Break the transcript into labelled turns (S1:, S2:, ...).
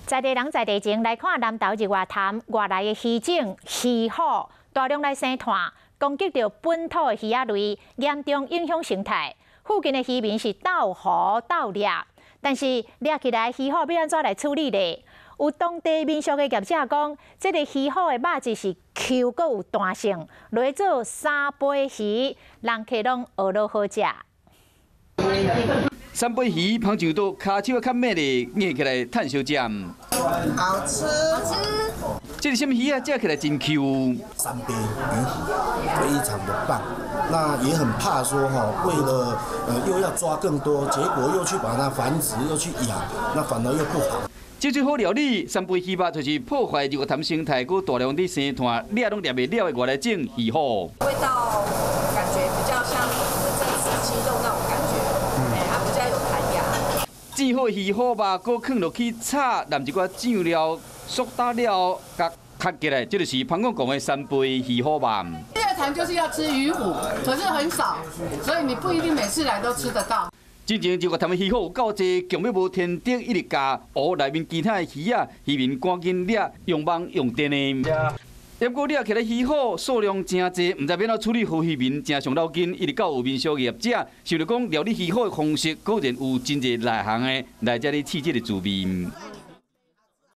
S1: 在地人在地情來看南投日月潭外來的魚種魚虎大量來生湠，攻擊著本土的魚仔類，嚴重影響生態。附近的漁民是鬥魚鬥掠，但是掠起來魚虎欲按怎來處理咧？有當地民宿的業者講，這个魚虎的肉質是 Q 閣有彈性，來做三杯魚，人客攏學落好食。
S2: 三杯魚捧上桌，跤手較猛咧，硬起來趁燒食。
S3: 好吃，好吃。
S2: 這个啥物魚啊？食起來真 Q。
S4: 三杯魚非常的棒，那也很怕說哈，為了又要抓更多，結果又去把它繁殖，又去養，那反而又不好。
S2: 這最好料理三杯魚肉，就是破壞日月潭生態，閣大量佇生湠掠攏掠袂了的外來種魚虎。
S5: 味道感覺比較像我們在吃雞肉那種感覺，哎，它比較有彈牙。
S2: 煎好魚虎肉，閣囥落去炒，淋一寡醬料，縮打了，共崁起來，這就是潘公講的三杯魚虎肉。
S6: 日月潭就是要吃魚虎，可是很少，所以你不一定每次來都吃得到。
S2: 之前日月潭的魚虎有夠濟，強欲無天敵，一直共湖內面其他的魚仔，漁民趕緊掠，用網用電的。不過掠起來魚虎數量誠濟，毋知欲按怎處理，予漁民誠傷腦筋。一直到有民宿業者，想著講料理魚虎的方式，果然有真濟內行的來遮裡試這个滋味。